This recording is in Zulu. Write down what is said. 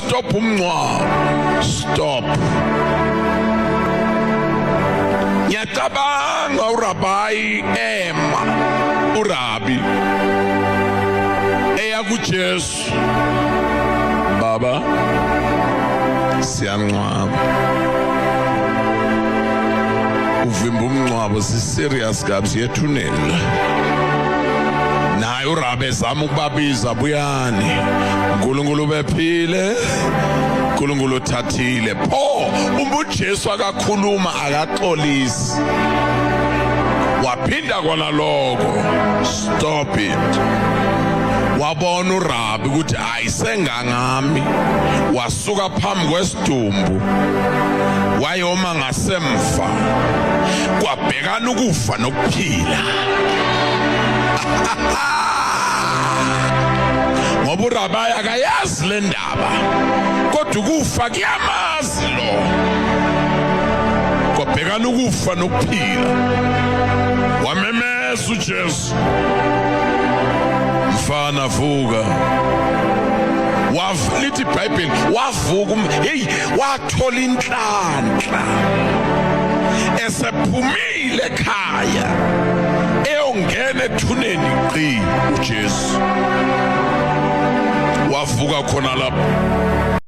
Stop umngcwabo, stop. Ngiyacabanga uRabai ema, uRabi eya kuJesu, baba siyangcwaba, uvimba umngcwabo, si serious kabi, siyethuneni naye uRabe ezama ukubabiza, buyani, uNkulunkulu ubephile, uNkulunkulu uthathile. Pho uma uJesu akakhuluma akaxolisi, waphinda kona lokho, stop it. Wabona uRabi ukuthi ayisengangami, wasuka phambi kwesidumbu wayoma ngasemva, kwabhekana ukufa nokuphila, ngoba uRabi akayazi le ndaba, kodwa ukufa kuyamazi lo. Kwabhekana ukufa nokuphila, wamemeza uJesu, mfana vuka. Lithi iBhayibheli wavuka, hey, wathola inhlanhla esephumile ekhaya eyongena ethuneni qi uJesu wavuka khona lapho.